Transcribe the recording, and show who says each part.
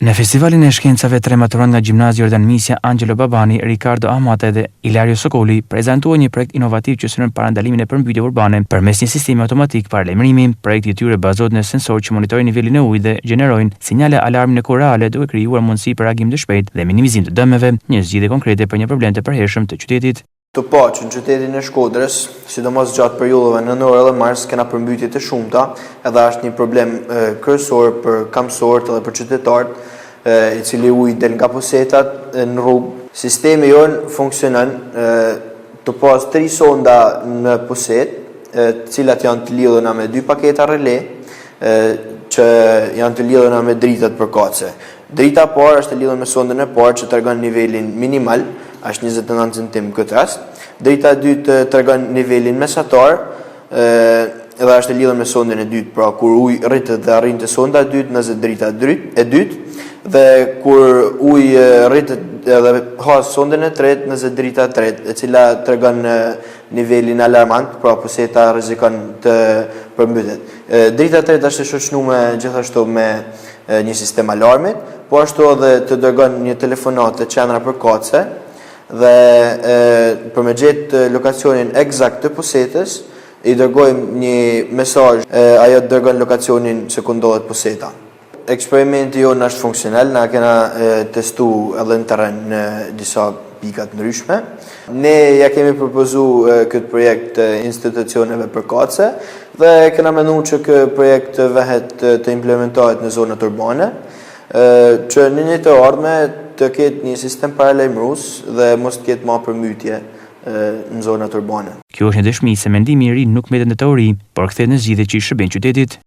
Speaker 1: Në Festivalin e Shkencave, tre maturantë nga Gjimnazi Jordan Misja, Angelo Babani, Rikardo Ahmataj dhe Ilario Sokoli, prezantuan një projekt inovativ që synon parandalimin e përmbytjeve urbane përmes një sistemi automatik paralajmërimi. Projekti i tyre bazohet në sensorë që monitorojnë nivelin e ujit dhe gjenerojnë sinjale alarmi në kohë reale, duke krijuar mundësi për reagim të shpejtë dhe minimizim të dëmeve, një zgjidhje konkrete për një problem të përhershëm të qytetit.
Speaker 2: Tu pa që në qytetin e Shkodrës, sidomos gjatë periudhave nëntor edhe mars, kena përmbytje të shumta, edhe është një problem kryesor për kamsorët edhe për qytetarët, i cili uji del nga pusetat në rrugë. Sistemi jonë funksionon tu pas tri sonda në pusetë, të cilat janë të lidhuna me dy paketa rele, që janë të lidhuna me dritat përkatëse. Drita e parë është e lidhur me sondën e parë që tregon nivelin minimal, është 29 cm në këtë rast. Drita e dytë tregon nivelin mesatar, dhe është e lidhur me sondën e dytë, pra kur uji rritet dhe arrin te sonda e dytë, ndezet drita e dytë, dhe kur uji rritet edhe has sondën e tretë, ndezet drita e tretë, e cila tregon nivelin alarmant, pra puseta rrezikon të përmbytet. Drita e tretë është e shoqëruar gjithashtu me një sistem alarmit, po ashtu edhe të dërgon një telefonatë te qendra përkatëse dhe e, për me gjetë lokacionin ekzakt të pusetës, i dërgojmë një mesazh, ajo të dërgon lokacionin se ku ndodhet puseta. Eksperimenti jonë është funksional, na kena testu edhe në terren në disa pika të ndryshme. Ne ja kemi propozu këtë projekt institucioneve përkatëse dhe kena menu që ky projekt të vehet të implementohet në zonat urbane, që në një të ardhme të ketë një sistem paralajmërues dhe mos të ketë ma përmbytje në zonat urbane.
Speaker 1: Kjo është një dëshmi se mendimi i ri nuk mbetet në teori, por kthehet në zgjidhje që i shërbejnë qytetit.